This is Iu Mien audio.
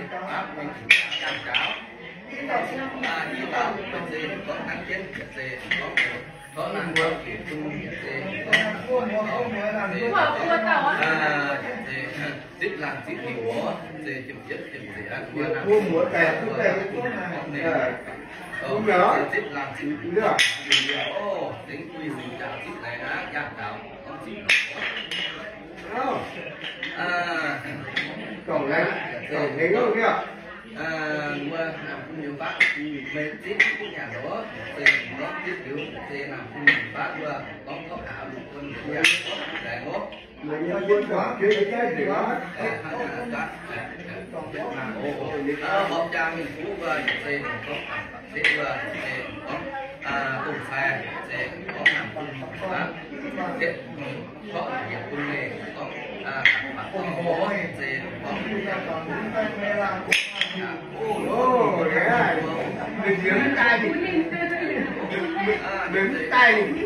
Aav mingh jangx gaux. Aa, i dauh se gorngv hnangv jienv yietc zei gorngv, tov naang taux gec bun yietc zei gorngv, aa, yietc zei zipv laangh zipv liuc wuov, zei jiem-yietv jiem-zeiz aqv, mbuo naang, mbuo gorngv ninh, aa, zipv laangh zipv liuc, o, zengv bui zengc jaax zipv laengz aqv, yangh gaux gorngv zipv laangh wuov. Aa, mbuo naang bun liuz baav, meih zipv duqv nyanc oc, se gorngv zipv liuz, se naang bun liuz baav mbuo gorngv tov haaix luoqc bun liuz nyanc oc, laengz oc. Horpc jaa mingh kuv mbuo, se gorngv baac setv mbuo, se gorngv, aa, dongh cai, se gorngv naang bun liuz baav, setv, mm, Tov yietc bun meih gorngv, aa, gorngv mbuo se gorngv, aa, o, o, o, mv daaih, mv daaih,